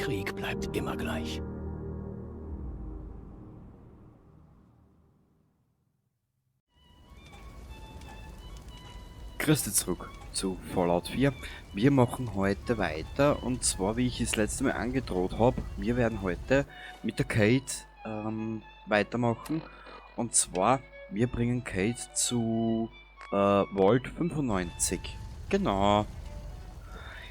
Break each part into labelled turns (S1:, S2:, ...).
S1: Krieg bleibt immer gleich.
S2: Grüß dich zurück zu Fallout 4. Wir machen heute weiter und zwar, wie ich es letzte Mal angedroht habe, wir werden heute mit der Kate weitermachen. Und zwar, wir bringen Kate zu Vault 95. Genau.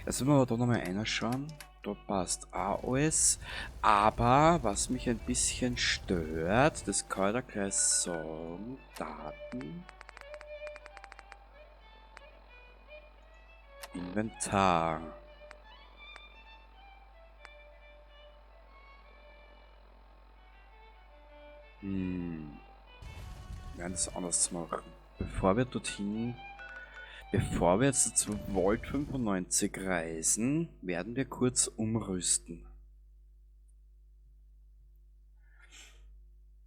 S2: Jetzt müssen wir aber da nochmal reinschauen. Da passt auch alles. Aber was mich ein bisschen stört, das kann ich da gleich sagen. Daten. Inventar. Wir werden das anders machen. Bevor wir dorthin, bevor wir jetzt zu Vault 95 reisen, werden wir kurz umrüsten.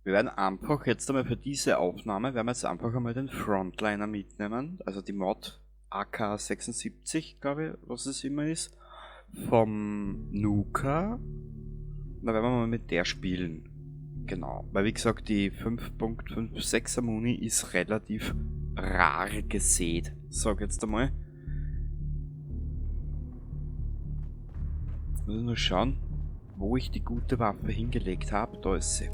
S2: Wir werden einfach jetzt einmal für diese Aufnahme, werden wir jetzt einfach einmal den Frontliner mitnehmen, also die Mod AK-76, glaube ich, was es immer ist, vom Nuka. Da werden wir mal mit der spielen. Genau, weil wie gesagt, die 5.56er Muni ist relativ rar gesät, sag ich jetzt einmal. Jetzt muss ich nur schauen, wo ich die gute Waffe hingelegt hab. Da ist sie.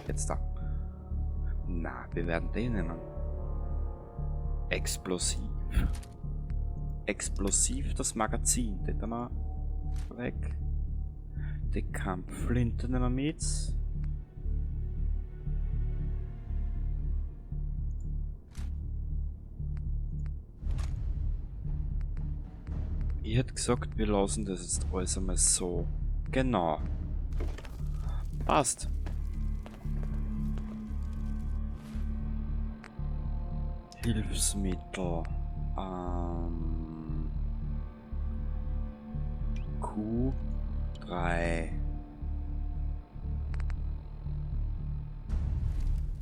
S2: Jetzt da. Na, wir werden den nehmen. Explosiv. Explosiv, das Magazin. Den haben wir weg. Die Kampfflinte nehmen wir mit. Ich hätte gesagt, wir lassen das jetzt alles einmal so. Genau. Passt. Hilfsmittel. Q3.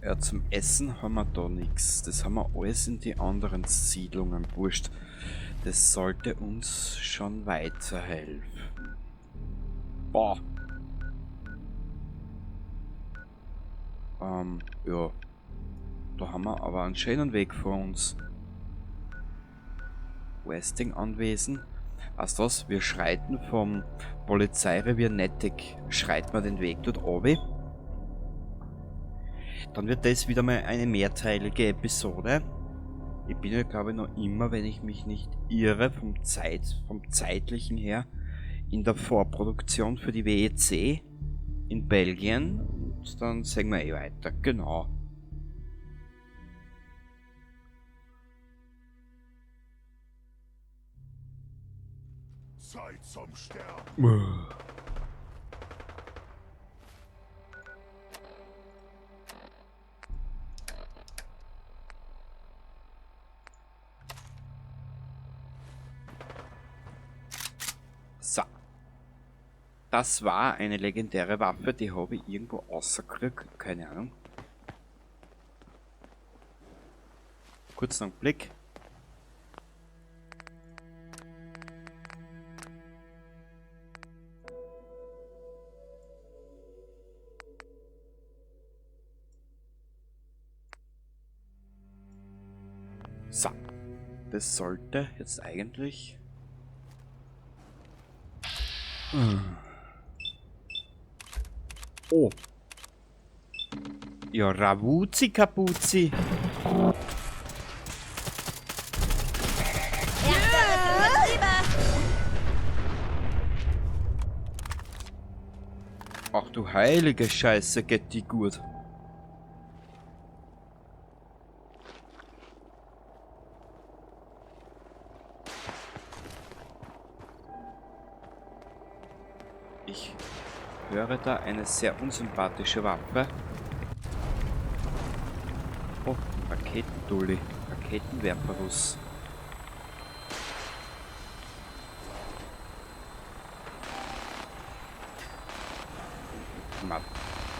S2: Ja, zum Essen haben wir da nix. Das haben wir alles in die anderen Siedlungen. Wurscht. Das sollte uns schon weiterhelfen. Boah. Ja. Da haben wir aber einen schönen Weg vor uns. Westing-Anwesen. Weißt du was? Wir schreiten vom Polizeirevier Nettic. Schreiten wir den Weg dort runter. Dann wird das wieder mal eine mehrteilige Episode. Ich bin ja, glaube ich, noch immer, wenn ich mich nicht irre, vom zeitlichen her, in der Vorproduktion für die WEC in Belgien. Und dann sehen wir eh weiter. Genau.
S3: Zeit zum Sterben.
S2: So. Das war eine legendäre Waffe, die habe ich irgendwo rausgekriegt. Keine Ahnung. Kurz noch einen Blick. So. Das sollte jetzt eigentlich... Oh. Ja, Ravuzi Kapuzi. Ach du heilige Scheiße, geht die gut. Ich höre da eine sehr unsympathische Waffe. Oh, Raketendulli. Raketenwerferus.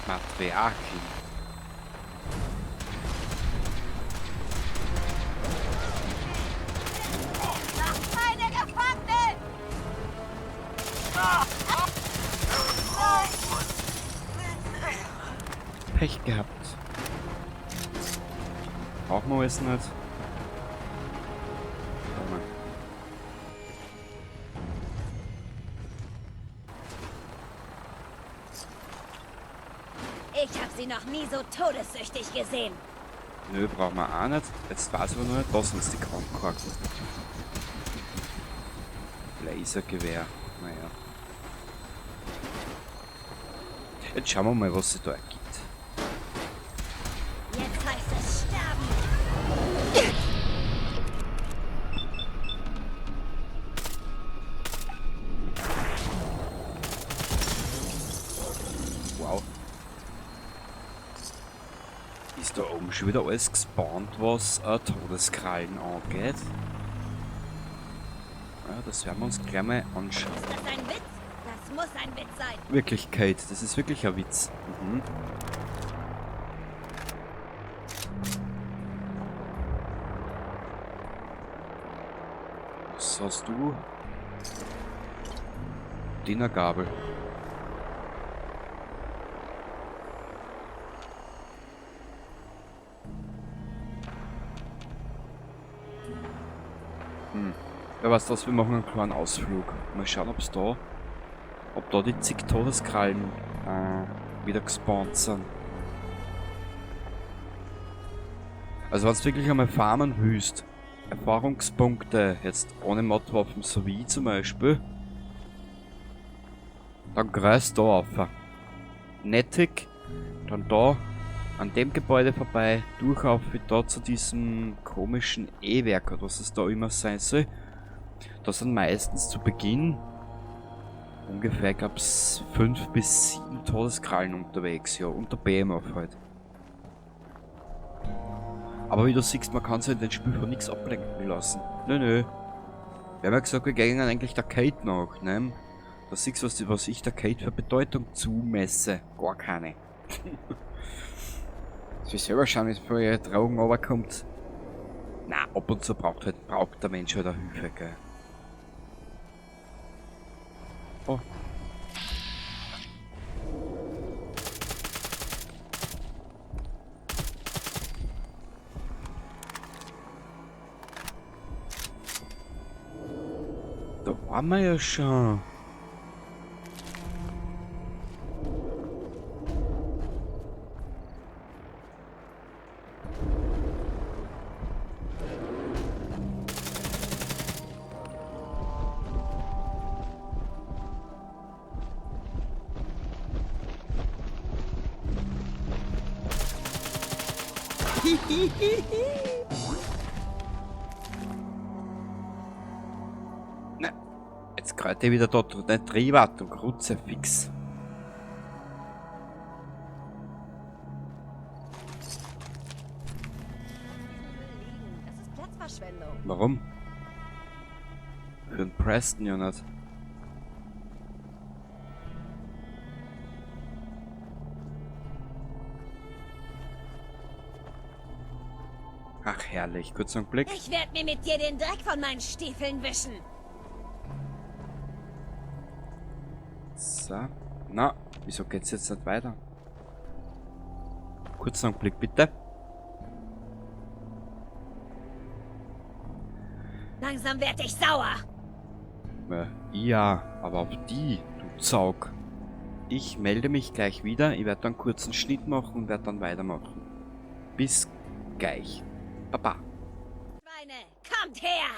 S2: Matriarchin.
S4: Meine Gefangenen!
S2: Pech gehabt. Brauchen wir alles nicht. Warte mal.
S1: Ich habe sie noch nie so todessüchtig gesehen.
S2: Nö, brauchen wir auch nicht. Jetzt weiß ich aber noch nicht, da sind die Kronkorken. Lasergewehr. Naja. Jetzt schauen wir mal, was sich da ergibt.
S1: Jetzt heißt es sterben.
S2: Wow. Ist da oben schon wieder alles gespawnt, was Todeskrallen angeht? Ja, das werden wir uns gleich mal anschauen.
S1: Ist das ein Witz? Das muss ein Witz sein.
S2: Wirklich, Kate, das ist wirklich ein Witz. Mhm. Was hast du? Dinnergabel. Ja, weißt du was, wir machen einen kleinen Ausflug. Mal schauen, ob da die zig Todeskrallen wieder gespawnt sind. Also wenn du wirklich einmal farmen willst, Erfahrungspunkte, jetzt ohne Modwaffen, so wie ich zum Beispiel, dann greifst du da auf. Nettig, dann da an dem Gebäude vorbei, durch auf wie da zu diesem komischen E-Werk oder was es da immer sein soll. Da sind meistens zu Beginn ungefähr, glaub's, 5 bis 7 Todeskrallen unterwegs, ja, und der BMF halt. Aber wie du siehst, man kann sich in dem Spiel von nichts ablenken lassen. Nö, nö. Wir haben ja gesagt, wir gehen eigentlich der Kate nach, ne? Da siehst du, was ich der Kate für Bedeutung zumesse. Gar keine. Sie selber schauen, wie es von ihren Drogen runterkommt. Na, ab und zu braucht der Mensch halt auch Hilfe, gell? Oh. Da waren wir ja schon. Na, jetzt kreuzt er wieder dort nicht drüber, du Kruzifix.
S1: Das ist Platzverschwendung.
S2: Warum? Für den Preston ja nicht. Ach herrlich, kurzer Blick.
S1: Ich werd mir mit dir den Dreck von meinen Stiefeln wischen.
S2: So. Na, wieso geht's jetzt nicht weiter? Kurzen Augenblick, bitte.
S1: Langsam werd ich sauer.
S2: Ja, aber auf die, du Zaug. Ich melde mich gleich wieder. Ich werde dann kurzen Schnitt machen und werde dann weitermachen. Bis gleich. Baba.
S1: Schweine, kommt her!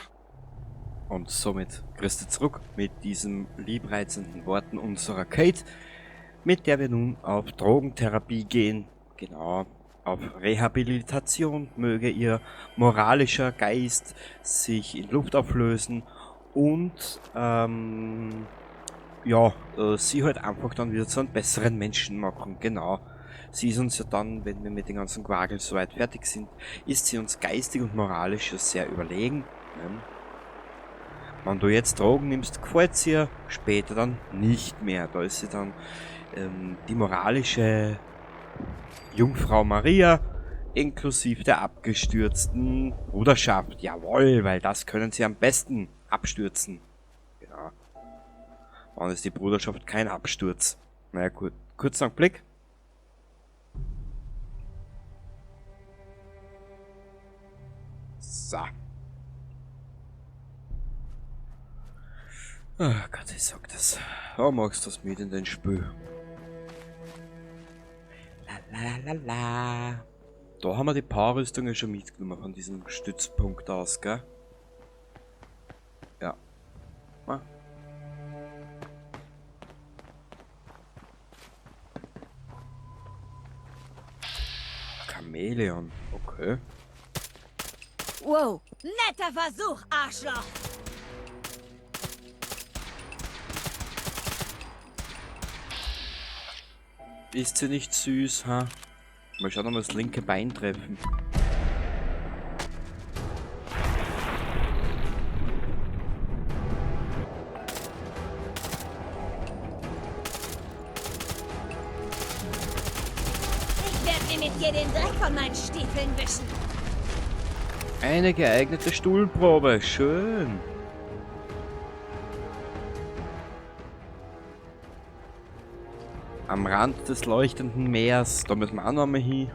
S2: Und somit grüßt ihr zurück mit diesen liebreizenden Worten unserer Kate, mit der wir nun auf Drogentherapie gehen. Genau, auf Rehabilitation möge ihr moralischer Geist sich in Luft auflösen und sie halt einfach dann wieder zu einem besseren Menschen machen. Genau. Sie ist uns ja dann, wenn wir mit den ganzen Quagel soweit fertig sind, ist sie uns geistig und moralisch ja sehr überlegen. Ne? Wenn du jetzt Drogen nimmst, gefällt's ihr später dann nicht mehr. Da ist sie dann die moralische Jungfrau Maria, inklusive der abgestürzten Bruderschaft. Jawohl, weil das können sie am besten abstürzen. Genau. Wann ist die Bruderschaft kein Absturz? Naja, gut. Kurzer Blick. So. Ach Gott, ich sag das. Oh, magst du das mit in den Spiel? La la la la. Da haben wir die Powerrüstung ja schon mitgenommen von diesem Stützpunkt aus, gell? Ja. Ah. Chamäleon, okay.
S1: Wow, netter Versuch, Arschloch!
S2: Ist sie nicht süß, ha? Mal schauen, ob wir das linke Bein treffen.
S1: Ich werde mir mit dir den Dreck von meinen Stiefeln wischen.
S2: Eine geeignete Stuhlprobe, schön. Am Rand des leuchtenden Meers, da müssen wir auch noch mal hin.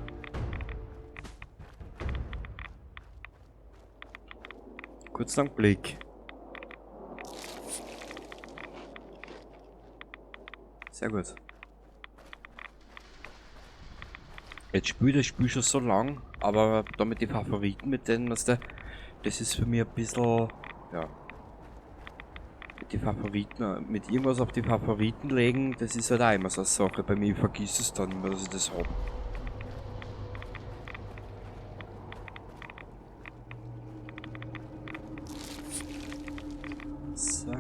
S2: Kurz einen Blick. Sehr gut. Jetzt spielt das Spiel schon so lang, aber da mit den Favoriten, mit denen, was der, das ist für mich ein bisschen, ja, mit die Favoriten, mit irgendwas auf die Favoriten legen, das ist halt auch immer so eine Sache. Bei mir, ich vergiss es dann immer, dass ich das hab. So.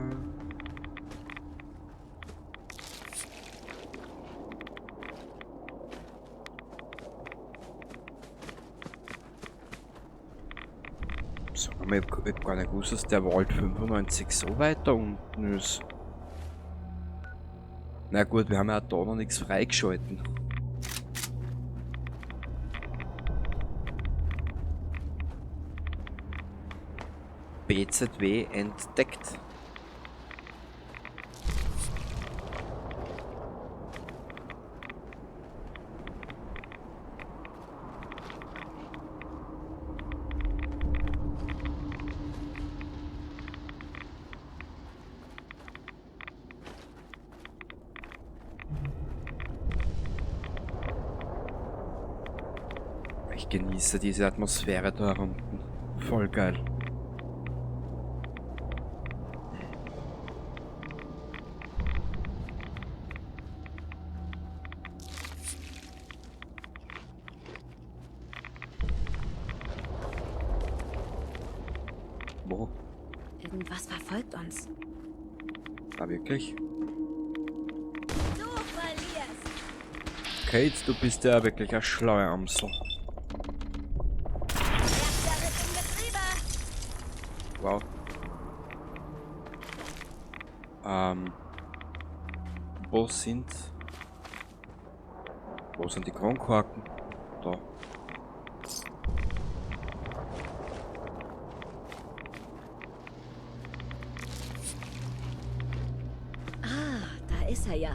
S2: Sag mal, ich hab gar nicht gewusst, dass der Vault 95 so weit da unten ist. Na gut, wir haben ja da noch nichts freigeschalten. BZW entdeckt. Ich genieße diese Atmosphäre da unten. Voll geil. Wo?
S1: Irgendwas verfolgt uns.
S2: Ah, wirklich?
S1: Du verlierst.
S2: Kate, du bist ja wirklich eine schlaue Amsel. Wow. Wo sind die Kronkorken? Da.
S1: Ah, da ist er ja.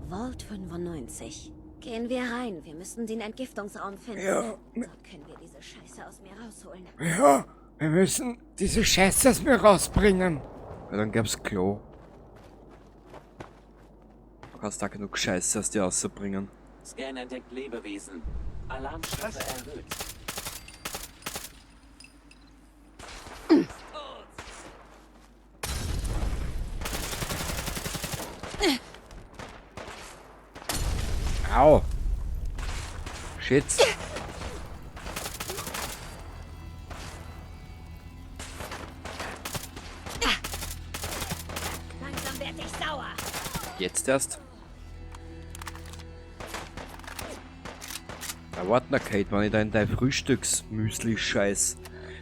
S1: Vault 95. Gehen wir rein. Wir müssen den Entgiftungsraum finden.
S4: Ja.
S1: Dort können wir diese Scheiße aus mir rausholen.
S4: Ja, wir müssen diese Scheiße aus mir rausbringen.
S2: Ja, dann gab's Klo. Du kannst da genug Scheiße aus dir rausbringen.
S5: Scan entdeckt Lebewesen. Alarmstufe erhöht.
S2: Au! Shit!
S1: Langsam werd ich sauer.
S2: Jetzt erst? Na warte na Kate, wenn ich da in dein Frühstücksmüsli scheiß,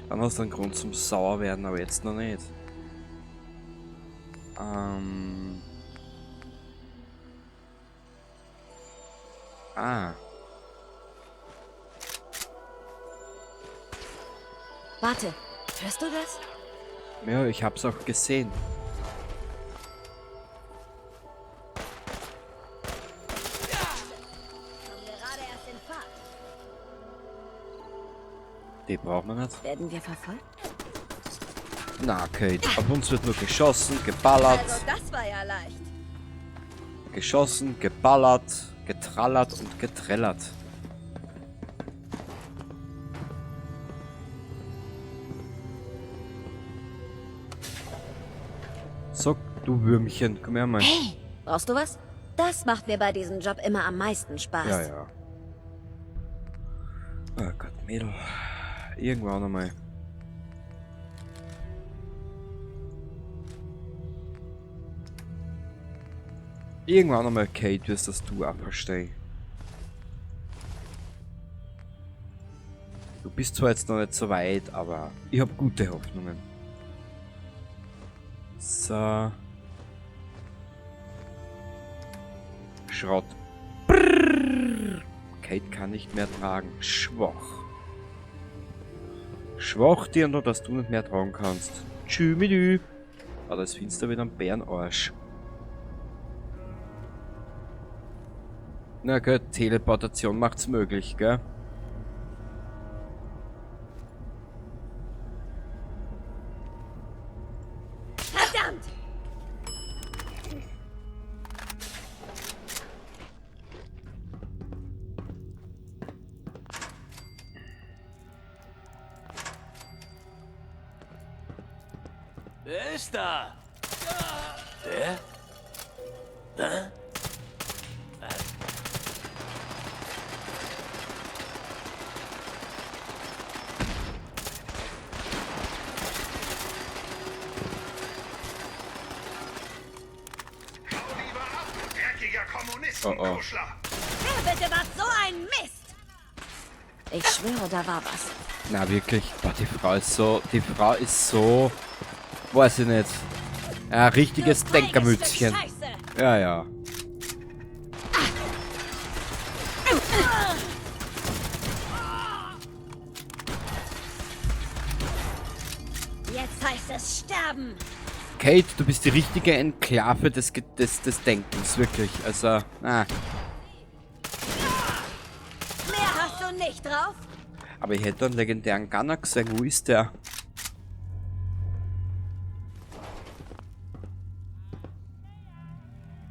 S2: dann hast du einen Grund zum sauer werden, aber jetzt noch nicht. Ah.
S1: Warte, hörst du das?
S2: Ja, ich hab's auch gesehen.
S1: Komm gerade erst in Fahrt.
S2: Die braucht man nicht.
S1: Werden wir verfolgt?
S2: Na, Kate, auf uns wird nur geschossen, geballert.
S1: Also das war ja leicht.
S2: Geschossen, geballert, getrallert und getrellert. So, du Würmchen, komm her mal.
S1: Hey, brauchst du was? Das macht mir bei diesem Job immer am meisten Spaß.
S2: Ja, ja. Oh Gott, Mädel. Irgendwann einmal. Irgendwann einmal, Kate, wirst das du auch verstehen. Du bist zwar jetzt noch nicht so weit, aber ich habe gute Hoffnungen. So. Schrott. Brrr. Kate kann nicht mehr tragen. Schwach. Schwach dir nur, dass du nicht mehr tragen kannst. Tschü mit. Ah, das findest du wieder einen Bärenarsch. Na gut, Teleportation macht's möglich, gell?
S1: Verdammt!
S5: Wer ist da? Wer? Hä?
S3: Hau lieber ab, du dreckiger Kommunistenkuschler!
S1: Wer bitte macht so einen Mist? Ich schwöre, da war was.
S2: Na wirklich, boah, die Frau ist so, die Frau ist so, weiß ich nicht. Ein richtiges Denkermützchen. Ja, ja.
S1: Jetzt heißt es sterben.
S2: Kate, du bist die richtige Enklave des Denkens, wirklich. Also, ah.
S1: Mehr hast du nicht drauf?
S2: Aber ich hätte einen legendären Gunner gesehen. Wo ist der?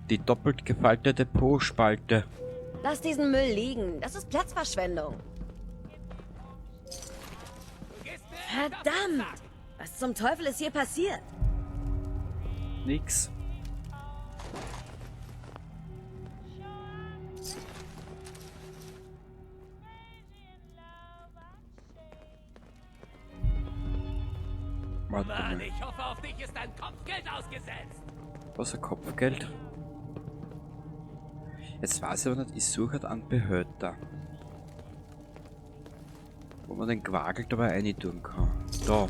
S2: Die doppelt gefaltete Po-Spalte.
S1: Lass diesen Müll liegen. Das ist Platzverschwendung. Verdammt! Was zum Teufel ist hier passiert?
S2: Nix. Warte
S5: Mann,
S2: mal.
S5: ich hoffe, auf dich ist ein Kopfgeld ausgesetzt.
S2: Was, ein Kopfgeld? Jetzt weiß ich aber nicht, ich suche halt einen Behälter. Wo man den Quagel dabei rein tun kann. Da.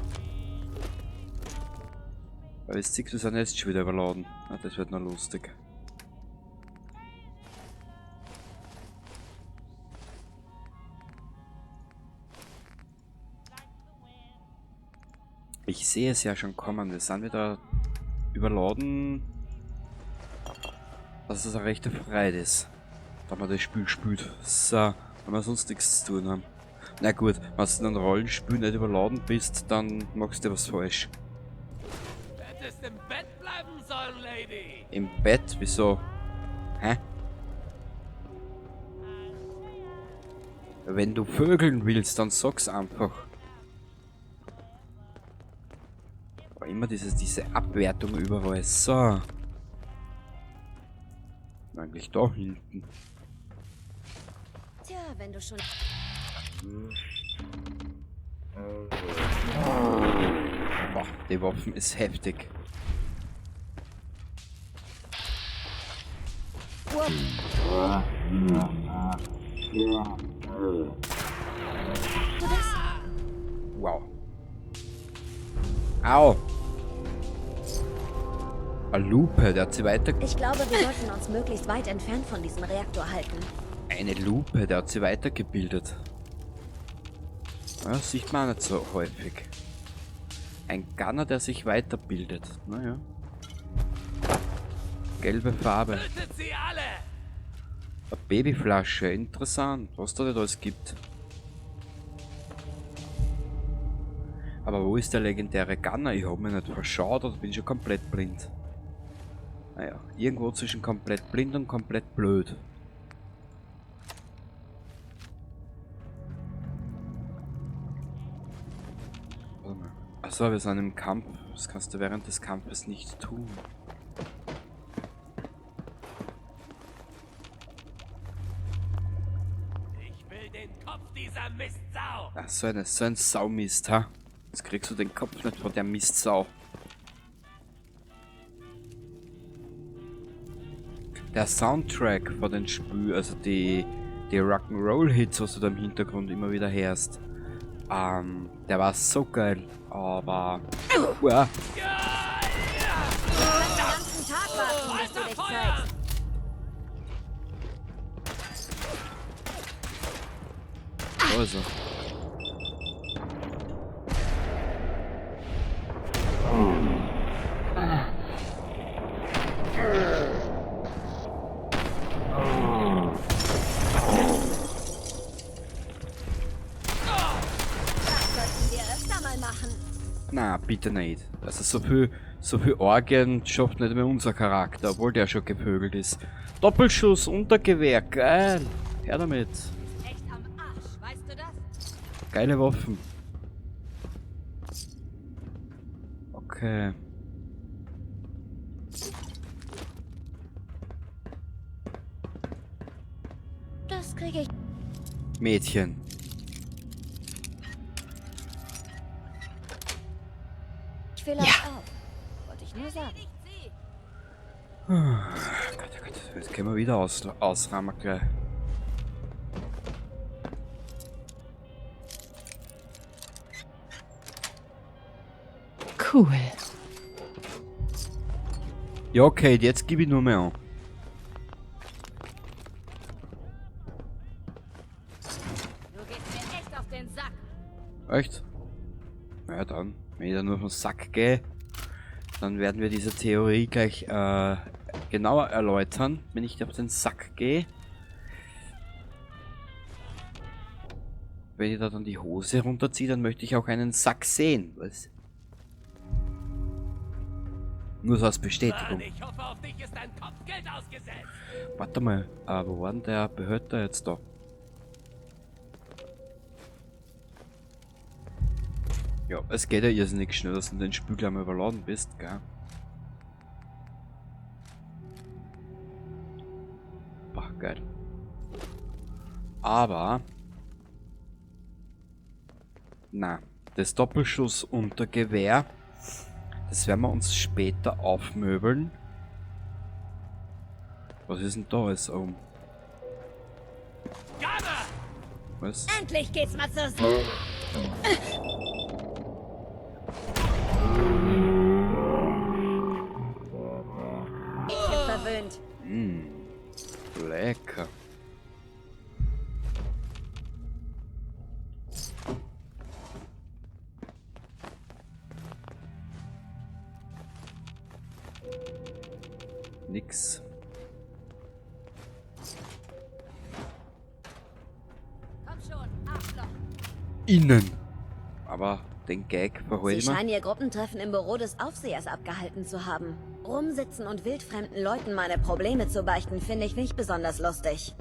S2: Weil jetzt siehst du, wir sind jetzt schon wieder überladen. Ah, das wird noch lustig. Ich sehe es ja schon kommen. Wir sind wieder überladen. Dass es eine rechte Freude ist. Da man das Spiel spielt. So, wenn wir sonst nichts zu tun haben. Na gut, wenn du in einem Rollenspiel nicht überladen bist, dann machst du was falsch.
S5: Hättest im Bett bleiben sollen, Lady.
S2: Im Bett? Wieso? Hä? Wenn du vögeln willst, dann sag's einfach. Aber immer diese Abwertung überall. So. Eigentlich da hinten.
S1: Tja, wenn du schon...
S2: Boah, die Waffen ist heftig. Wow. Au. Eine Lupe, der hat sie weiter...
S1: Ich glaube, wir sollten uns möglichst weit entfernt von diesem Reaktor halten.
S2: Eine Lupe, der hat sie weitergebildet. Ja, das sieht man auch nicht so häufig. Ein Gunner, der sich weiterbildet. Naja. Gelbe Farbe.
S5: Tötet sie alle!
S2: Eine Babyflasche, interessant. Was da nicht alles gibt. Aber wo ist der legendäre Gunner? Ich hab mich nicht verschaut oder bin schon komplett blind. Naja, irgendwo zwischen komplett blind und komplett blöd. Warte mal. Achso, wir sind im Kampf. Das kannst du während des Kampfes nicht tun.
S5: Ich will den Kopf dieser Mistsau.
S2: Ach, so ein Saumist, ha? Jetzt kriegst du den Kopf nicht von der Mistsau. Der Soundtrack von den Spiel, also die Rock'n'Roll-Hits, was du da im Hintergrund immer wieder hörst, der war so geil, aber... Uah.
S1: Du kannst den ganzen Tag warten, bis du dich zeigst.
S2: Da ist er. Na, bitte nicht. Also so viel Orgien schafft nicht mehr unser Charakter, obwohl der schon gepögelt ist. Doppelschuss, Untergewehr, geil. Her damit.
S1: Echt am Arsch, weißt du das?
S2: Geile Waffen. Okay.
S1: Das kriege ich.
S2: Mädchen.
S1: Vielleicht ja. Auch. Wollte ich nur sagen.
S2: Oh Gott, oh Gott, jetzt können wir wieder ausrahmen gleich.
S6: Cool.
S2: Ja, okay, jetzt gebe ich nur mehr an.
S1: Du gehst mir echt auf den Sack.
S2: Echt? Na ja, dann. Wenn ich da nur auf den Sack gehe, dann werden wir diese Theorie gleich genauer erläutern, wenn ich auf den Sack gehe. Wenn ich da dann die Hose runterziehe, dann möchte ich auch einen Sack sehen. Was? Nur so als Bestätigung.
S5: Mann, ich hoffe, auf dich ist ein Kopfgeld ausgesetzt.
S2: Warte mal, wo war denn der Behälter jetzt da? Ja, es geht ja irrsinnig schnell, dass du den Spül einmal überladen bist, gell? Boah, geil. Aber... Na, das Doppelschuss unter Gewehr, das werden wir uns später aufmöbeln. Was ist denn da alles oben? Was?
S1: Endlich geht's mal zur Sache. Ich bin verwöhnt.
S2: Lecker. Nix.
S1: Komm schon, Arschloch.
S2: Innen. Aber den Gag verhol
S1: Sie
S2: ich mal.
S1: scheinen ihr Gruppentreffen im Büro des Aufsehers abgehalten zu haben. Rumsitzen und wildfremden Leuten meine Probleme zu beichten, finde ich nicht besonders lustig.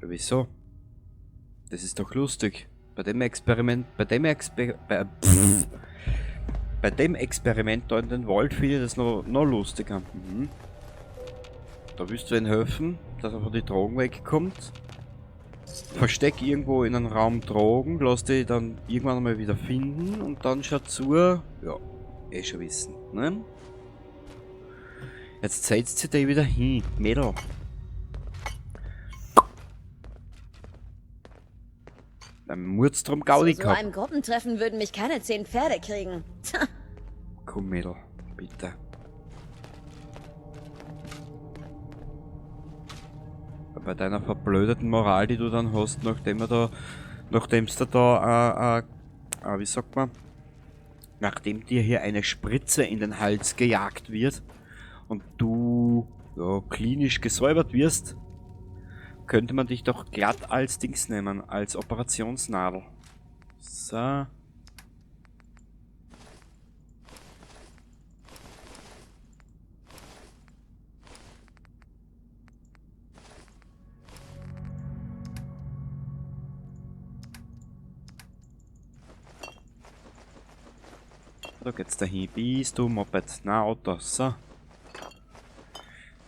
S2: Wieso? Das ist doch lustig. Bei dem Experiment, bei dem Exper-, bei, pff, bei dem Experiment da in den Wald finde ich das noch lustiger. Mhm. Da willst du ihnen helfen, dass er von den Drogen wegkommt. Versteck irgendwo in einem Raum Drogen, lass die dann irgendwann einmal wieder finden und dann schaut zu, ja, eh schon wissen, ne? Jetzt setzt sie da wieder hin, Mädel. Dann murzt drum Gaudi
S1: Zu so
S2: gehabt.
S1: einem Gruppentreffen würden mich keine 10 Pferde kriegen.
S2: Komm, Mädel, bitte. Bei deiner verblödeten Moral, die du dann hast, nachdem er da, nachdem's da, da wie sagt man, nachdem dir hier eine Spritze in den Hals gejagt wird und du, ja, klinisch gesäubert wirst, könnte man dich doch glatt als Dings nehmen, als Operationsnadel. So. Da geht's dahin. Bist du Moped? Na, Auto. So.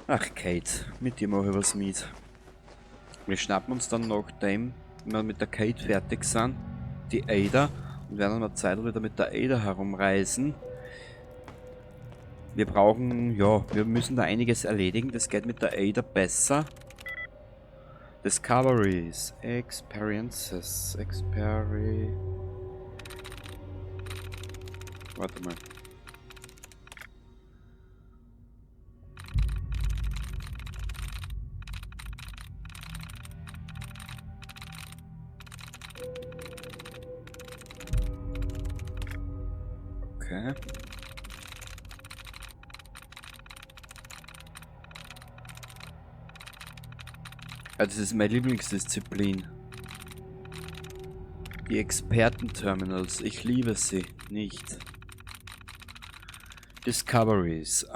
S2: Ach, Kate, mit dir mache ich was mit. Wir schnappen uns dann, nachdem wir mit der Kate fertig sind, die Ada und werden dann eine Zeit wieder mit der Ada herumreisen. Wir brauchen, ja, wir müssen da einiges erledigen. Das geht mit der Ada besser. Discoveries, Experiences, Warte mal. Okay. Ja, das ist meine Lieblingsdisziplin. Die Expertenterminals. Ich liebe sie nicht. Discoveries.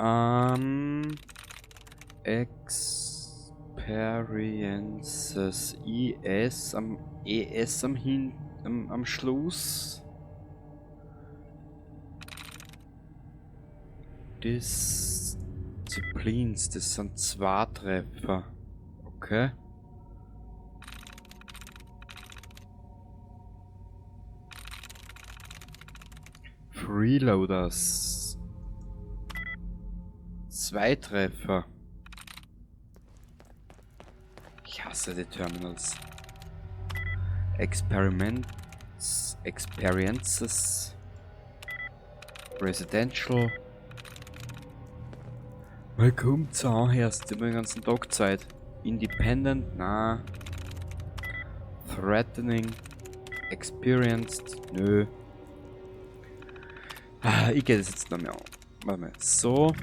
S2: Experiences. IS am ES am hin am Schluss. Disziplins, das sind 2 Treffer. Okay. Freeloaders. 2 Treffer. Ich hasse die Terminals. Experiments. Experiences. Residential. Mal kommt's an, erst immer den ganzen Tag Zeit. Independent, na. Threatening. Experienced, nö. Ah, ich geh das jetzt noch mehr an. Warte mal. So.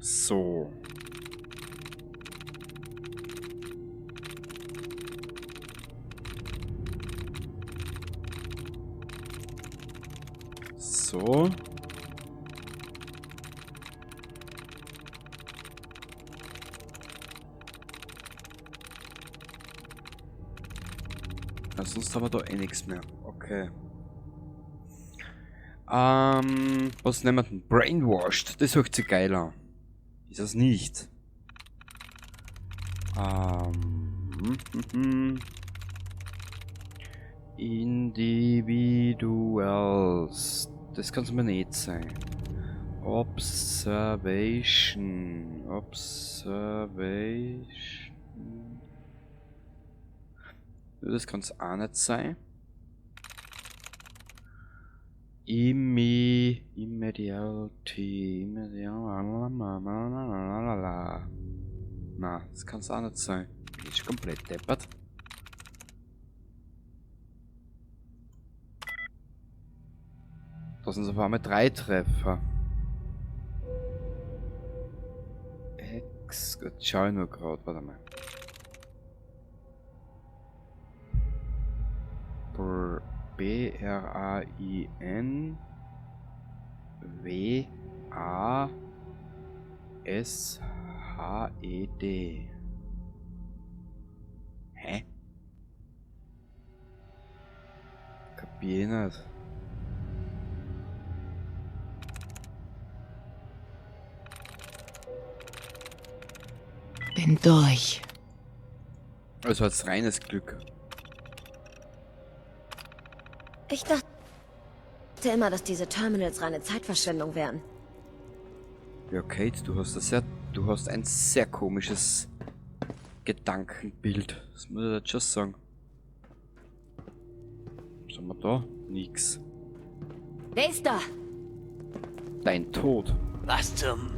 S2: So. So. Ja, sonst haben wir da eh nichts mehr. Okay. Was nehmen wir denn? Brainwashed. Das hört sich geil an. Ist das nicht? Individuals. Das kann's mir nicht sein. Observation. Observation. Das kann's auch nicht sein. Immediality. Immedial. Na, das kann's auch nicht sein. Bin ich komplett deppert. Das sind auf einmal 3 Treffer. X, gut, schau ich nur grad, warte mal. B R A I N W A S H E D. Hä? Kapier ich nicht.
S6: Bin durch.
S2: Also als reines Glück.
S1: Ich dachte immer, dass diese Terminals reine Zeitverschwendung wären.
S2: Ja, Kate, du hast ein sehr komisches Gedankenbild. Das muss ich jetzt schon sagen. Was haben wir da? Nix.
S1: Wer ist da?
S2: Dein Tod.
S5: Was zum...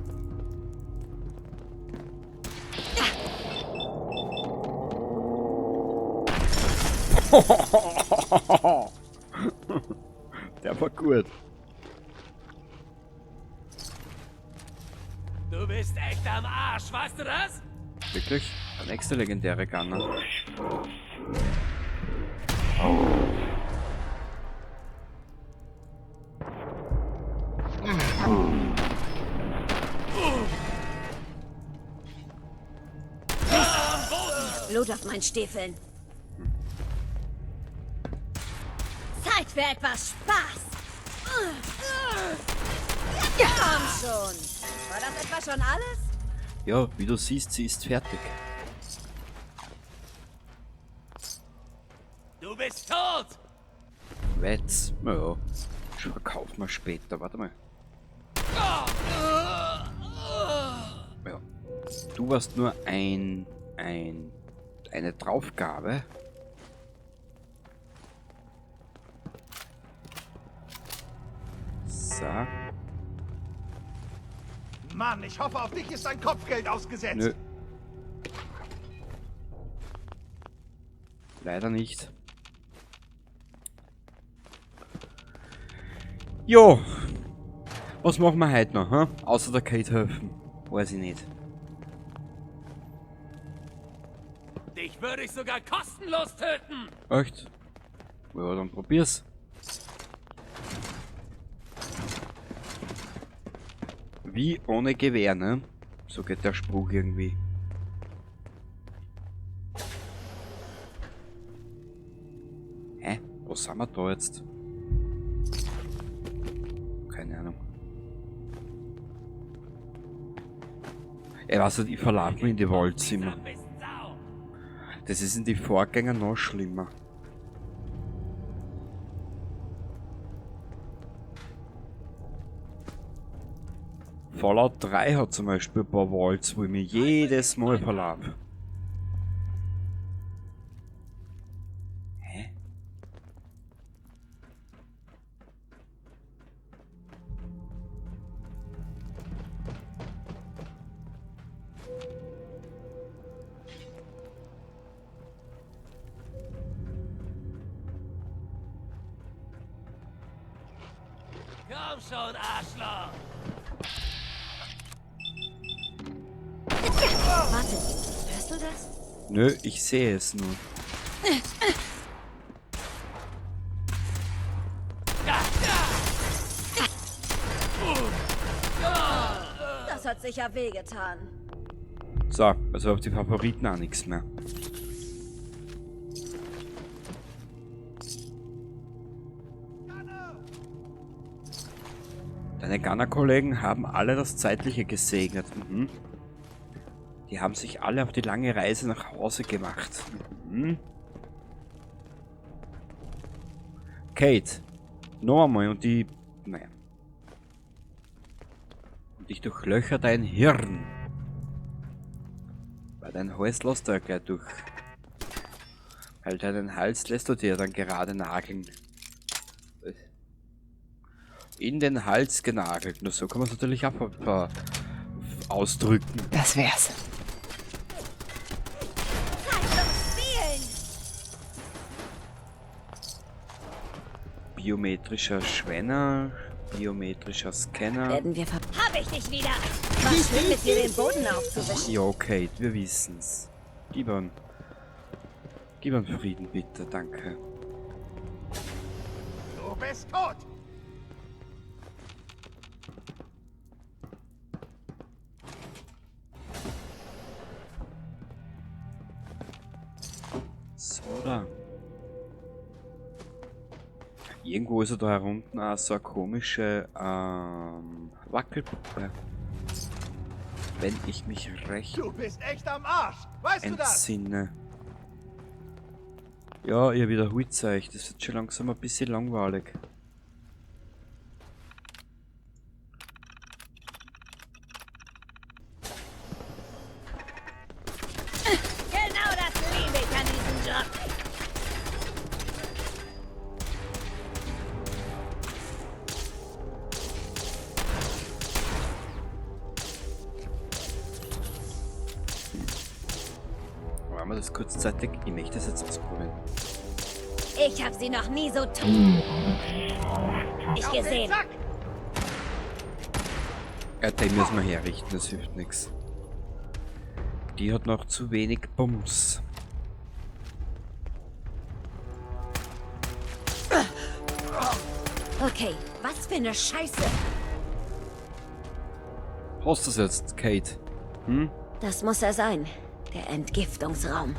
S2: Der war gut.
S5: Du bist echt am Arsch, weißt du das?
S2: Wirklich? Der nächste legendäre Gunner.
S1: Blut auf meinen Stiefeln. Zeit für etwas Spaß. Komm schon. War das etwa schon alles?
S2: Ja, wie du siehst, sie ist fertig.
S5: Du bist tot!
S2: Wetz. Naja, verkaufen wir später. Warte mal. Ja. Du warst nur eine Draufgabe. So.
S3: Mann, ich hoffe, auf dich ist ein Kopfgeld ausgesetzt.
S2: Nö. Leider nicht. Jo. Was machen wir heute noch, hm? Außer der Kate helfen. Weiß ich nicht.
S5: Dich würde ich sogar kostenlos töten!
S2: Echt? Ja, dann probier's. Wie ohne Gewehr, ne? So geht der Spruch irgendwie. Hä? Wo sind wir da jetzt? Keine Ahnung. Ich weiß nicht, ich verlade mich in die Waldzimmer. Das ist in die Vorgänger noch schlimmer. Fallout 3 hat zum Beispiel ein paar Vaults, wo ich mich jedes Mal verlaufe. Hä?
S5: Komm schon, Arschloch!
S1: Warte, hörst du das?
S2: Nö, ich sehe es nur.
S1: Das hat sicher wehgetan.
S2: So, also auf die Favoriten auch nichts mehr. Deine Gunner-Kollegen haben alle das Zeitliche gesegnet. Mhm. Die haben sich alle auf die lange Reise nach Hause gemacht. Mhm. Kate, noch einmal und die... Naja. Und ich durchlöcher dein Hirn. Weil dein Hals lässt du ja gleich durch. Weil deinen Hals lässt du dir dann gerade nageln. In den Hals genagelt. Nur so kann man es natürlich auch ausdrücken.
S6: Das wär's.
S2: Biometrischer Schwenner, biometrischer Scanner.
S1: Werden wir ver... Hab ich dich wieder! War schön, mit dir den Boden aufzuwischen.
S2: Ja, okay, wir wissen's. Gib an Frieden, bitte, danke.
S3: Du bist tot!
S2: So, da. Irgendwo ist er da herunten auch so eine komische Wackelpuppe. Wenn ich mich recht
S3: Du bist echt am Arsch. Weißt du das?
S2: entsinne. Ja, ihr wiederholt euch. Das wird schon langsam ein bisschen langweilig.
S1: Genau das liebe ich an diesem Job.
S2: Machen wir das kurzzeitig. Ich möchte das jetzt ausprobieren.
S1: Ich habe sie noch nie so ich gesehen.
S2: Ja, den müssen wir herrichten, das hilft nichts. Die hat noch zu wenig Bums.
S1: Okay, was für eine Scheiße.
S2: Hast du das jetzt, Kate? Hm?
S1: Das muss er sein. Der Entgiftungsraum.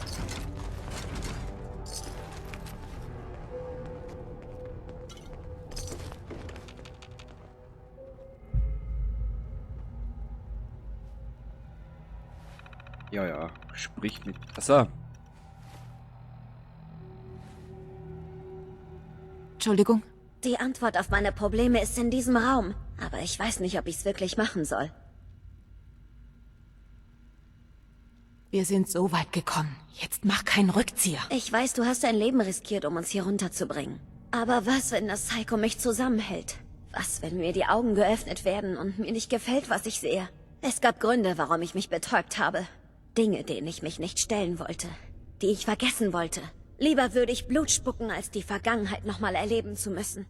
S2: Ja, ja, sprich mit... Achso.
S6: Entschuldigung?
S1: Die Antwort auf meine Probleme ist in diesem Raum. Aber ich weiß nicht, ob ich's wirklich machen soll.
S6: Wir sind so weit gekommen. Jetzt mach keinen Rückzieher.
S1: Ich weiß, du hast dein Leben riskiert, um uns hier runterzubringen. Aber was, wenn das Psycho mich zusammenhält? Was, wenn mir die Augen geöffnet werden und mir nicht gefällt, was ich sehe? Es gab Gründe, warum ich mich betäubt habe. Dinge, denen ich mich nicht stellen wollte. Die ich vergessen wollte. Lieber würde ich Blut spucken, als die Vergangenheit nochmal erleben zu müssen.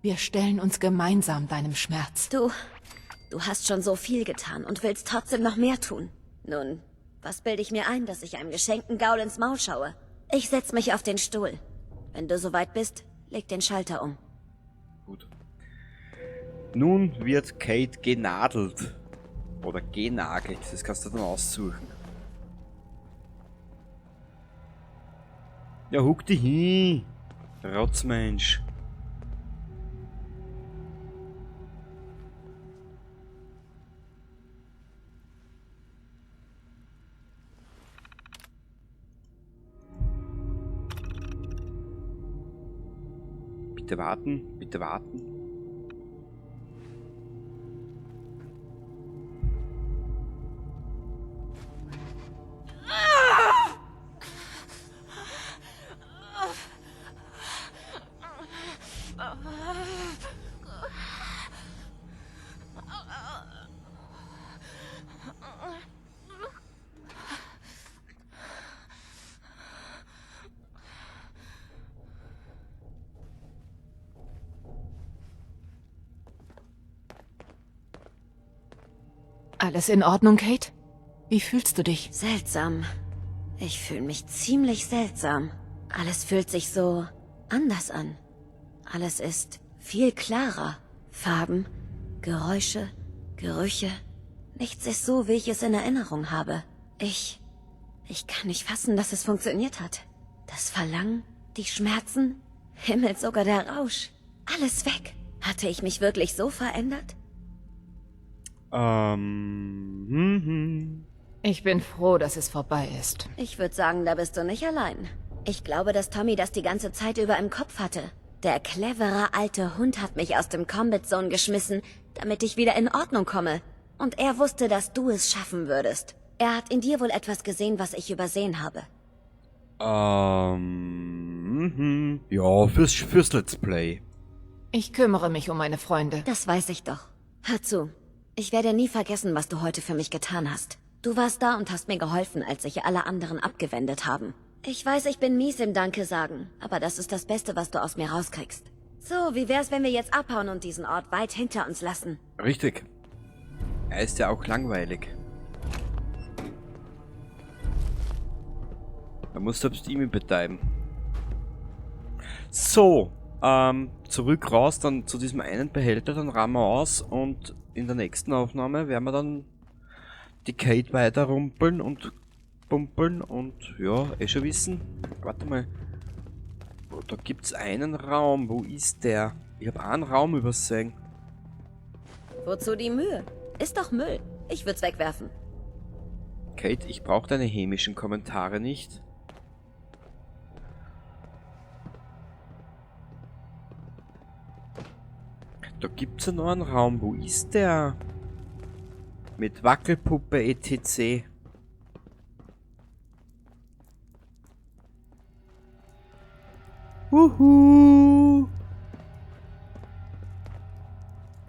S6: Wir stellen uns gemeinsam deinem Schmerz.
S1: Du hast schon so viel getan und willst trotzdem noch mehr tun. Nun, was bilde ich mir ein, dass ich einem geschenkten Gaul ins Maul schaue? Ich setz mich auf den Stuhl. Wenn du soweit bist, leg den Schalter um.
S2: Gut. Nun wird Kate genadelt. Oder genagelt, das kannst du dann aussuchen. Ja, huck dich hin. Rotzmensch. Bitte warten, bitte warten.
S6: Alles in Ordnung, Kate? Wie fühlst du dich?
S1: Seltsam. Ich fühle mich ziemlich seltsam. Alles fühlt sich so anders an. Alles ist viel klarer. Farben, Geräusche, Gerüche. Nichts ist so, wie ich es in Erinnerung habe. Ich kann nicht fassen, dass es funktioniert hat. Das Verlangen, die Schmerzen, Himmel, sogar der Rausch. Alles weg. Hatte ich mich wirklich so verändert?
S6: Ich bin froh, dass es vorbei ist.
S1: Ich würde sagen, da bist du nicht allein. Ich glaube, dass Tommy das die ganze Zeit über im Kopf hatte. Der clevere alte Hund hat mich aus dem Combat Zone geschmissen, damit ich wieder in Ordnung komme. Und er wusste, dass du es schaffen würdest. Er hat in dir wohl etwas gesehen, was ich übersehen habe.
S2: Ja, fürs Let's Play.
S6: Ich kümmere mich um meine Freunde.
S1: Das weiß ich doch. Hör zu. Ich werde nie vergessen, was du heute für mich getan hast. Du warst da und hast mir geholfen, als sich alle anderen abgewendet haben. Ich weiß, ich bin mies im Danke sagen, aber das ist das Beste, was du aus mir rauskriegst. So, wie wär's, wenn wir jetzt abhauen und diesen Ort weit hinter uns lassen?
S2: Richtig. Er ist ja auch langweilig. Da muss selbst ihm betreiben. So, zurück raus, dann zu diesem einen Behälter, dann rammen wir aus und in der nächsten Aufnahme werden wir dann die Kate weiter rumpeln und pumpeln und ja, eh schon wissen. Warte mal. Oh, da gibt's einen Raum. Wo ist der? Ich hab einen Raum übersehen.
S1: Wozu die Mühe? Ist doch Müll. Ich würd's wegwerfen.
S2: Kate, ich brauch deine hämischen Kommentare nicht. Da gibt's ja noch einen Raum. Wo ist der? Mit Wackelpuppe etc. Wuhu!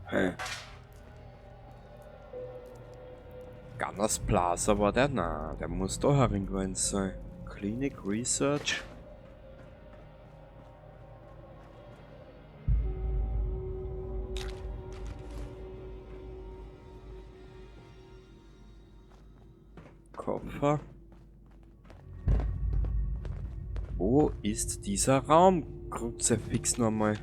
S2: Hä? Gunners Plaza war der? Na, der muss da herin gewesen sein. Clinic Research. Koffer. Wo ist dieser Raum? Kruzifix nochmal.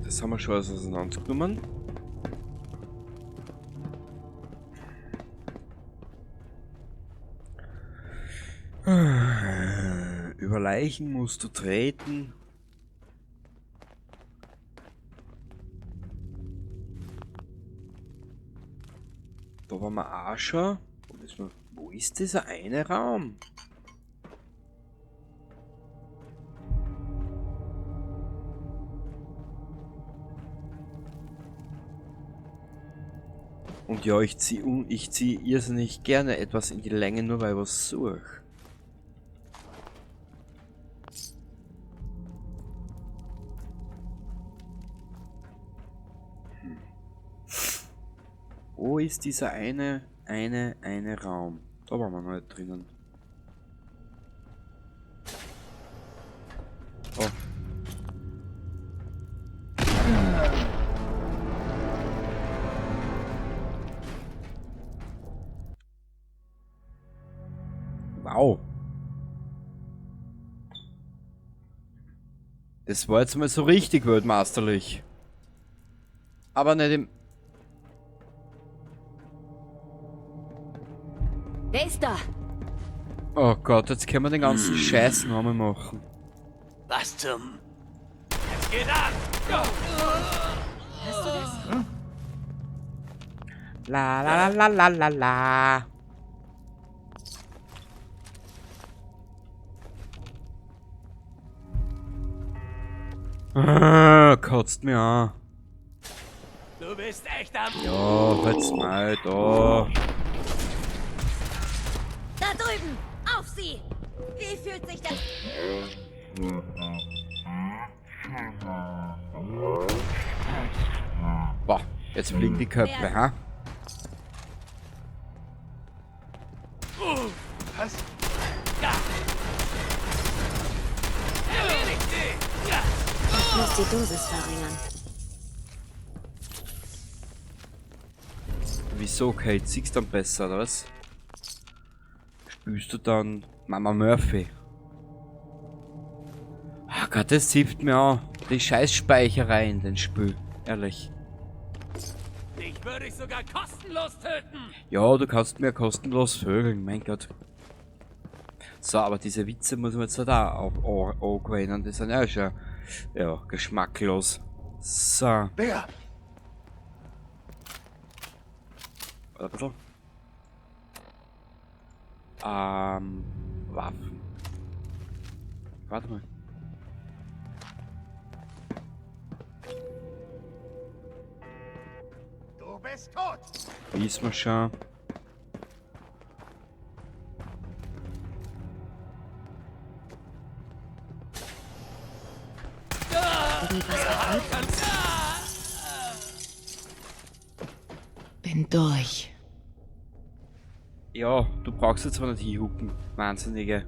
S2: Das haben wir schon alles auseinandergenommen. Über Leichen musst du treten. Da waren wir auch schon. Wo ist dieser eine Raum? Und ja, ich zieh irrsinnig gerne etwas in die Länge, nur weil ich was suche. Wo ist dieser eine Raum? Da waren wir noch nicht drinnen. Oh. Wow. Das war jetzt mal so richtig weltmeisterlich. Aber nicht im...
S1: Wer ist da?
S2: Oh Gott, jetzt können wir den ganzen Scheiß nochmal machen.
S5: Was zum... Es geht ab!
S1: Hörst du das?
S2: Hm? La la la la la la. Ah, kotzt mir an.
S5: Du bist echt am...
S2: Ja, halt's mal da.
S1: Da drüben! Auf sie! Wie fühlt sich das...
S2: Boah, jetzt fliegen die Köpfe, ha?
S3: Was?
S5: Erledigt sie!
S1: Ich muss die Dosis verringern.
S2: Wieso, Kate? Siehst du dann besser, oder was? Spürst du dann Mama Murphy? Ach Gott, das zieht mir an. Die Scheißspeicherei in den Spül. Ehrlich.
S5: Dich würde ich sogar kostenlos töten.
S2: Ja, du kannst mir kostenlos vögeln, mein Gott. So, aber diese Witze muss man jetzt halt auch angewöhnen. Die sind ja schon, ja, geschmacklos. So.
S3: Wer?
S2: Warte ein bisschen. Waffen. Warte mal.
S3: Du bist tot.
S2: Wissen wir schon.
S1: Irgendwas verfolgt uns.
S6: Bin durch.
S2: Ja, du brauchst jetzt zwar nicht hinhucken, Wahnsinnige.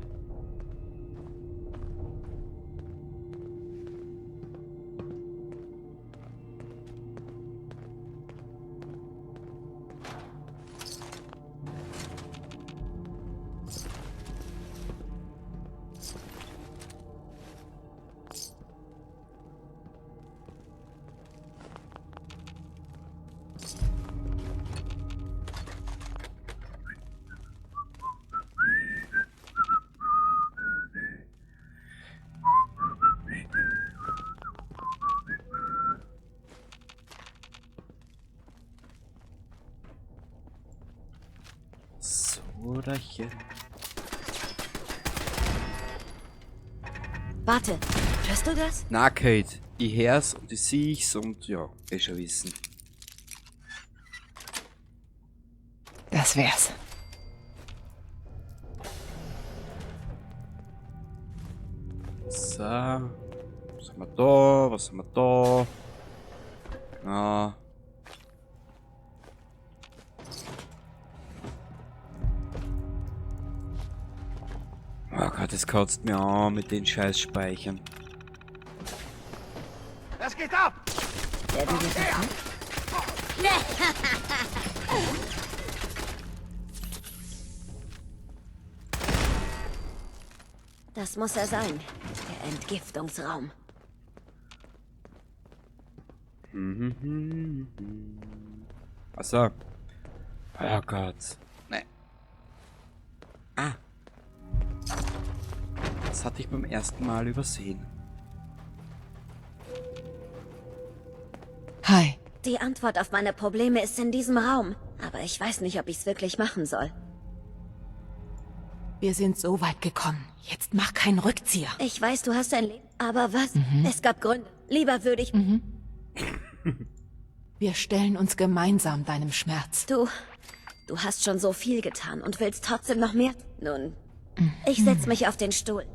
S1: Warte, hörst du das?
S2: Na, Kate, ich hör's und ich sieh's und ja, eh schon wissen.
S6: Das wär's.
S2: So, was haben wir da? Was haben wir da? Genau. Oh Gott, das kotzt mir an mit den Scheißspeichern.
S3: Es geht ab!
S1: Werden wir verfolgt? Das muss er sein. Der Entgiftungsraum.
S2: Achso. Oh Gott. Nee. Ah. Das hatte ich beim ersten Mal übersehen.
S6: Hi,
S1: Die Antwort auf meine Probleme ist in diesem Raum. Aber ich weiß nicht, ob ich es wirklich machen soll.
S6: Wir sind so weit gekommen. Jetzt mach keinen Rückzieher.
S1: Ich weiß, du hast ein Leben. Aber was? Es gab Gründe. Lieber würde ich...
S6: Wir stellen uns gemeinsam deinem Schmerz.
S1: Du hast schon so viel getan und willst trotzdem noch mehr? Nun, ich setz mich auf den Stuhl.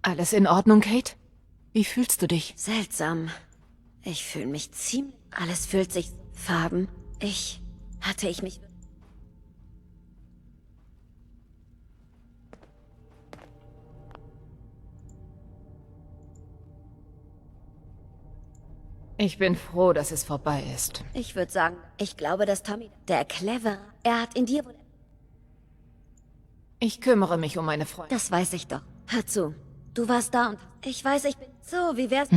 S6: Alles in Ordnung, Kate? Wie fühlst du dich?
S1: Seltsam. Ich fühle mich ziemlich... Alles fühlt sich... Farben. Ich... Hatte ich mich...
S6: Ich bin froh, dass es vorbei ist.
S1: Ich würde sagen, ich glaube, dass Tommy... Der Cleverer... Er hat in dir wohl...
S6: Ich kümmere mich um meine Freunde.
S1: Das weiß ich doch. Hör zu. Du warst da und... Ich weiß, ich bin... So, wie wär's...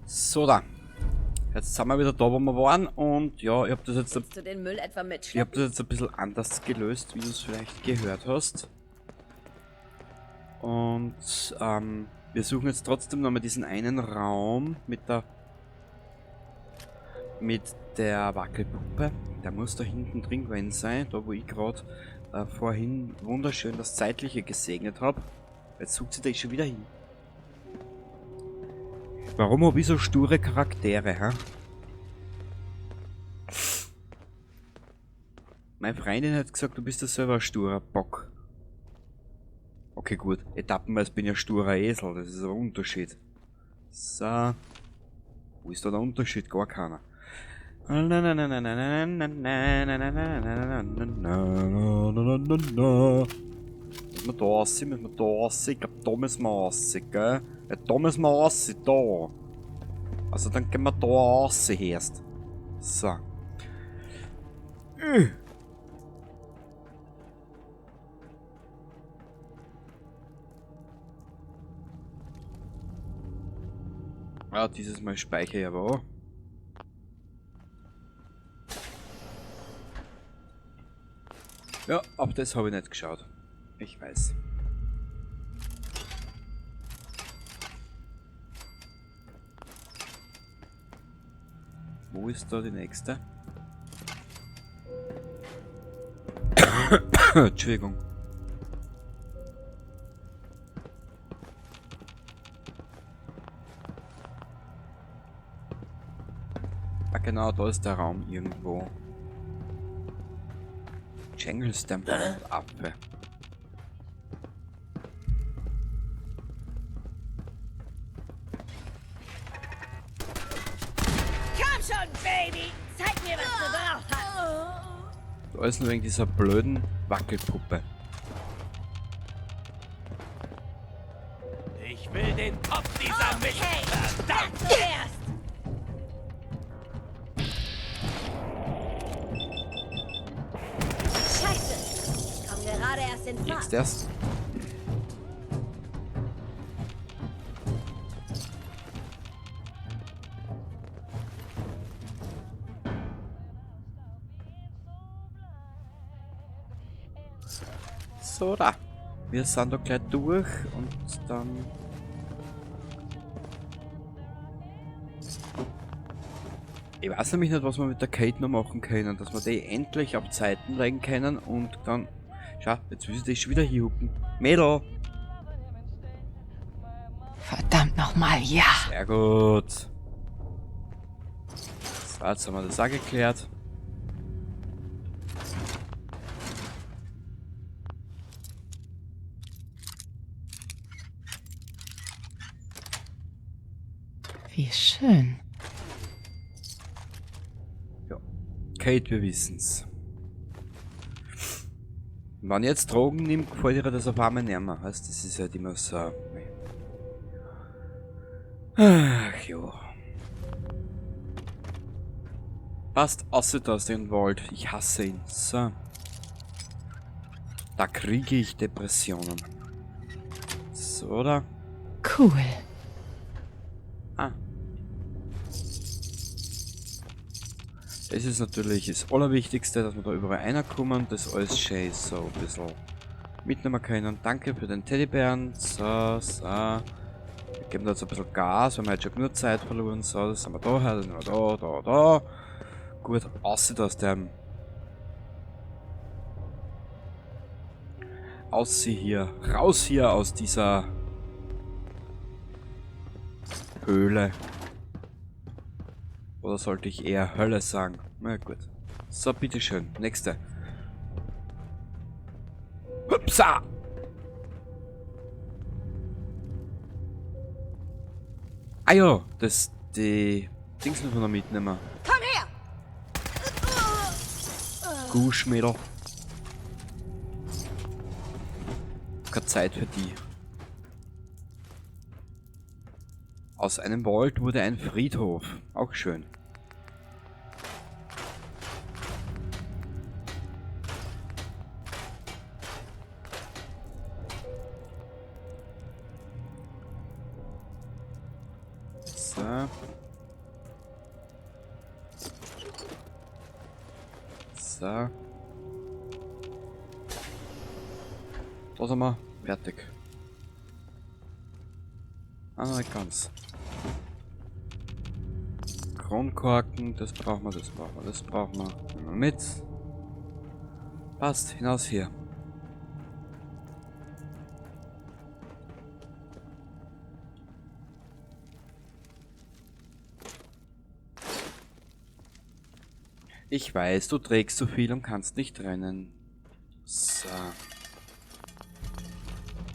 S2: So da. Jetzt sind wir wieder da, wo wir waren. Und ja, ich hab das jetzt...
S1: Willst du den Müll etwa mitschleppen?
S2: Ich hab das jetzt ein bisschen anders gelöst, wie du es vielleicht gehört hast. Und wir suchen jetzt trotzdem nochmal diesen einen Raum mit der Wackelpuppe. Der muss da hinten drin gewesen sein, da wo ich grad vorhin wunderschön das Zeitliche gesegnet hab. Jetzt sucht sie da schon wieder hin. Warum hab ich so sture Charaktere, hä? Meine Freundin hat gesagt, du bist ja selber ein sturer Bock. Okay, gut. Etappenweise bin ich ein sturer Esel. Das ist ein Unterschied. So. Wo ist da der Unterschied? Gar keiner. Müssen wir da raus? Müssen wir da raus? Ich glaub, da müssen wir raus, gell? Ja, da müssen wir raus, da. Also dann gehen wir da raus erst. So. Ah, dieses Mal speichere ich aber auch. Ja, auf das habe ich nicht geschaut. Ich weiß. Wo ist da die nächste? Entschuldigung. Ah genau, da ist der Raum irgendwo. Jungle Stamp Affe.
S1: Komm schon, Baby! Zeig mir, was du drauf hast!
S2: Da ist nur wegen dieser blöden Wackelpuppe.
S5: Ich will den Kopf dieser Misch. Verdammt!
S1: Zuerst! Scheiße! Ich komm gerade erst in Fahrt.
S2: Jetzt erst. So, da. Wir sind da gleich durch und dann... Ich weiß nämlich nicht, was wir mit der Kate noch machen können, dass wir die endlich auf Zeiten legen können und dann... Schau, jetzt will sie dich schon wieder hier hucken. Mädel!
S6: Verdammt nochmal, ja!
S2: Sehr gut! So, jetzt haben wir das auch geklärt.
S6: Wie schön.
S2: Ja. Kate, wir wissen's. Wenn ich jetzt Drogen nimmt, gefällt ihr das auf einmal nicht mehr. Weißt, das ist halt immer so. Ach jo. Passt, außer aus dem Wald. Ich hasse ihn. So. Da kriege ich Depressionen. So, oder?
S6: Cool.
S2: Ah. Es ist natürlich das Allerwichtigste, dass wir da überall reinkommen, das alles schön so ein bisschen mitnehmen können. Danke für den Teddybären. So, so. Wir geben da jetzt ein bisschen Gas, wir haben heute schon genug Zeit verloren. So, das haben wir da, das haben wir da, da, da. Gut, aussieht aus dem. Aus hier. Raus hier aus dieser Höhle. Oder sollte ich eher Hölle sagen? Na gut. So, bitteschön. Nächste. Hupsa! Ah ja, das, die Dings müssen wir noch mitnehmen.
S1: Komm her!
S2: Guschmädel. Keine Zeit für die. Aus einem Wald wurde ein Friedhof. Auch schön. So. So. Da sind wir fertig. Ah, nicht ganz. Kronkorken, das brauchen wir, das brauchen wir, das brauchen wir. Nehmen wir mit. Passt, hinaus hier. Ich weiß, du trägst zu viel und kannst nicht rennen. So.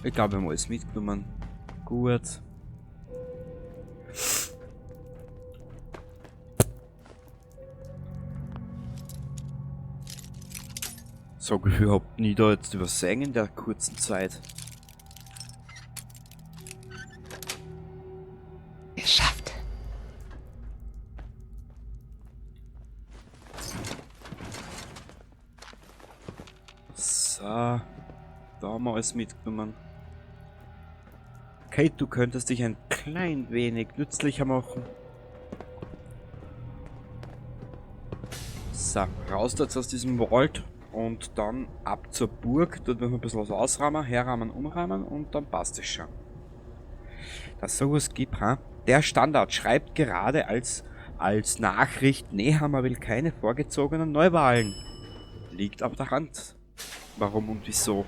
S2: Ich glaube, wir haben alles mitgenommen. Gut. So Gefühl hab nie da jetzt übersehen in der kurzen Zeit.
S6: Geschafft.
S2: So, da haben wir alles mitgenommen. Kate, du könntest dich ein klein wenig nützlicher machen. So, raus jetzt aus diesem Wald und dann ab zur Burg. Dort müssen wir ein bisschen was ausräumen, herrahmen, umräumen und dann passt es schon. Dass sowas gibt, ha? Der Standard schreibt gerade als Nachricht, Nehammer will keine vorgezogenen Neuwahlen. Liegt auf der Hand. Warum und wieso?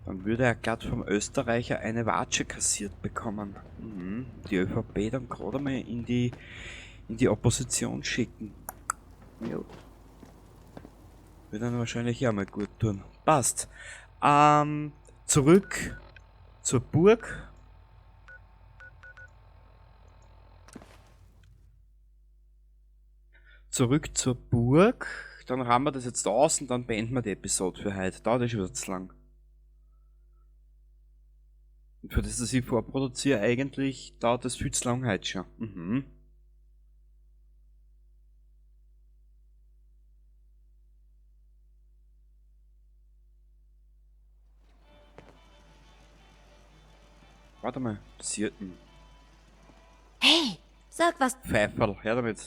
S2: Dann würde er glatt vom Österreicher eine Watsche kassiert bekommen. Mhm. Die ÖVP dann gerade mal in die Opposition schicken. Jo. Würde dann wahrscheinlich auch mal gut tun. Passt. Zurück zur Burg. Zurück zur Burg. Dann haben wir das jetzt aus und dann beenden wir die Episode für heute. Dauert ja schon wieder zu lang. Und für das, dass ich vorproduziere, eigentlich dauert das viel zu lang heute schon. Mhm. Warte mal, Sirten.
S1: Hey, Sag, was
S2: Pfeiferl, her damit.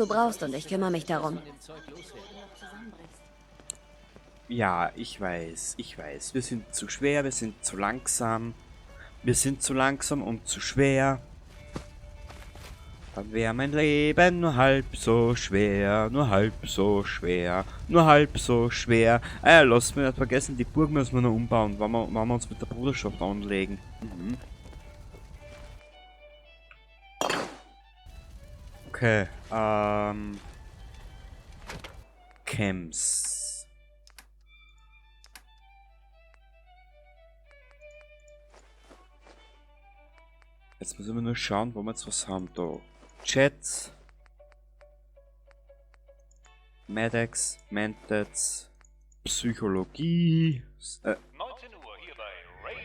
S1: du brauchst und ich kümmere mich darum.
S2: Ja, ich weiß, ich weiß. Wir sind zu schwer, wir sind zu langsam. Wir sind zu langsam und zu schwer. Dann wäre mein Leben nur halb so schwer, nur halb so schwer, nur halb so schwer. Ah ja, lass mich nicht vergessen, die Burg müssen wir noch umbauen, wenn wir uns mit der Bruderschaft anlegen. Mhm. Okay, Camps. Jetzt müssen wir nur schauen, wo wir jetzt was haben da. Chat. Medex, Mentats, Psychologie.
S7: 19 Uhr hier bei Radio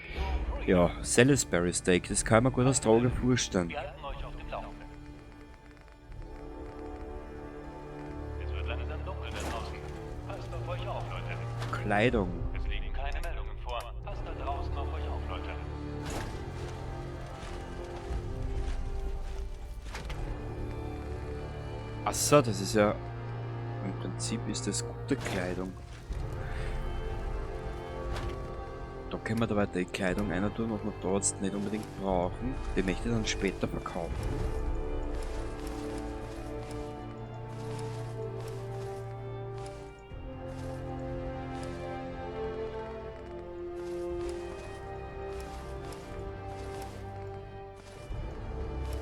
S7: Free.
S2: Ja, Salisbury Steak, das kann man gut als Droge vorstellen.
S7: Wir halten euch auf dem Laufenden. Es wird langsam dunkel da draußen. Passt auf euch auf, Leute.
S2: Kleidung.
S7: Es liegen keine Meldungen vor. Passt da draußen auf euch auf, Leute.
S2: Achso, das ist ja... Im Prinzip ist das gute Kleidung. Da können wir da weiter die Kleidung einer tun, was wir da jetzt nicht unbedingt brauchen. Die möchte ich dann später verkaufen.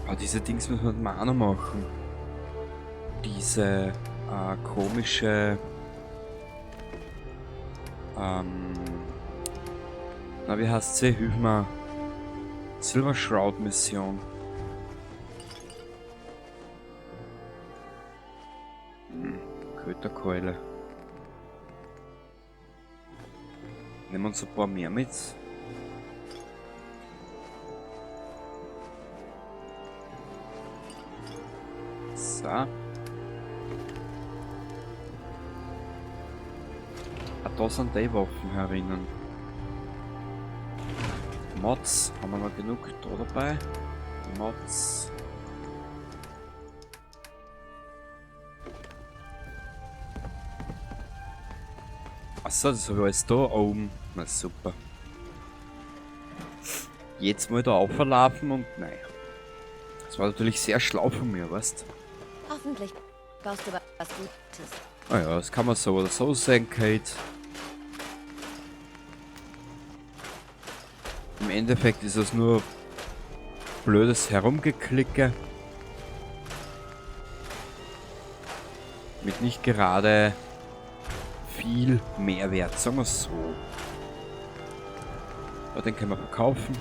S2: Aber diese Dings müssen wir mal auch noch machen. Diese komische... na, wie heißt sie? Hilf mir. Silver Shroud Mission. Köterkeule. Nehmen wir uns ein paar mehr mit. So. Ah, da sind die Waffen herinnen. Mods, haben wir noch genug da dabei? Mods. Achso, das habe ich alles da oben. Na super. Jetzt mal da auflaufen und naja. Das war natürlich sehr schlau von mir, weißt?
S1: Hoffentlich baust du was Gutes.
S2: Ah ja, das kann man so oder so sehen, Kate. Im Endeffekt ist es nur blödes Herumgeklicke. Mit nicht gerade viel Mehrwert, sagen wir's so. Aber den können wir verkaufen.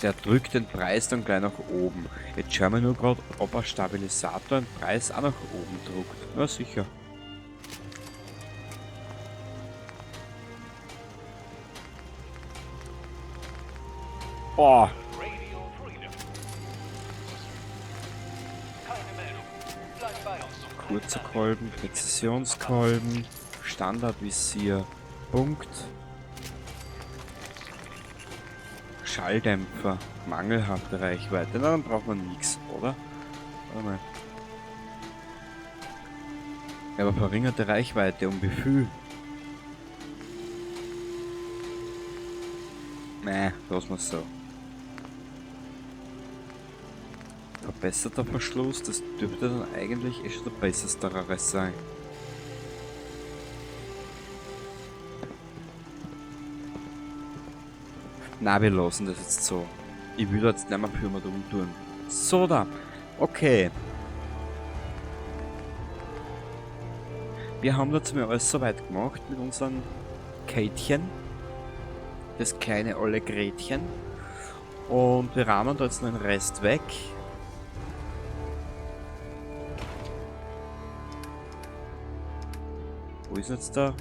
S2: Der drückt den Preis dann gleich nach oben. Jetzt schauen wir nur grad, ob ein Stabilisator den Preis auch nach oben drückt. Na sicher. Boah. Kurzer Kolben, Präzisionskolben, Standardvisier, Punkt. Schalldämpfer, mangelhafte Reichweite. Na, dann braucht man nix, oder? Warte mal. Ja, aber verringerte Reichweite, um wie viel? Nee, lassen wir's so. Verbesserter Verschluss, das dürfte dann eigentlich eh schon der besserste sein. Na, wir lassen das jetzt so. Ich will jetzt nicht mehr für jemanden umtun. So da. Okay. Wir haben dazu mal alles soweit gemacht mit unserem Kätchen. Das kleine olle Gretchen. Und wir rahmen da jetzt noch den Rest weg. Wo ist jetzt da?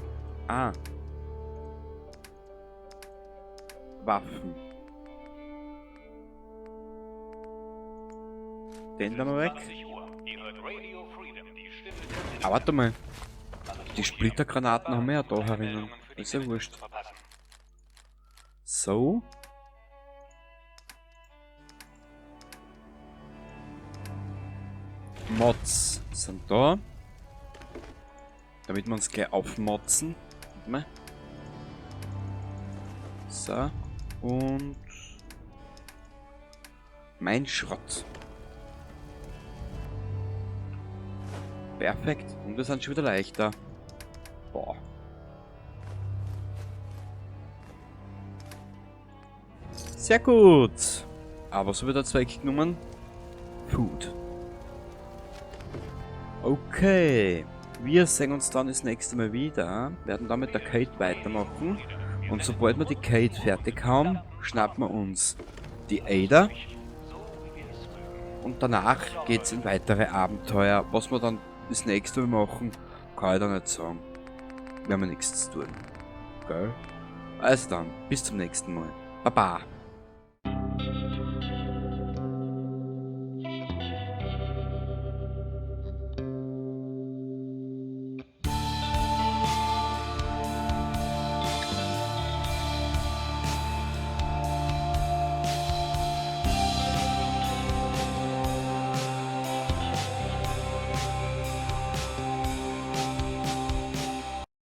S2: Ah. Waffen. Den lassen wir weg. Ah, warte mal. Die Splittergranaten haben wir ja da herinnen. Ist ja wurscht. So. Mods sind da. Damit wir uns gleich aufmotzen. Warte mal. So. Und mein Schrott. Perfekt. Und wir sind schon wieder leichter. Boah. Sehr gut. Aber so wird er Zweig genommen. Food. Okay. Wir sehen uns dann das nächste Mal wieder. Werden dann mit der Kate weitermachen. Und sobald wir die Kate fertig haben, schnappen wir uns die Ada. Und danach geht's in weitere Abenteuer. Was wir dann das nächste Mal machen, kann ich da nicht sagen. Wir haben ja nichts zu tun. Gell? Also dann, bis zum nächsten Mal. Baba.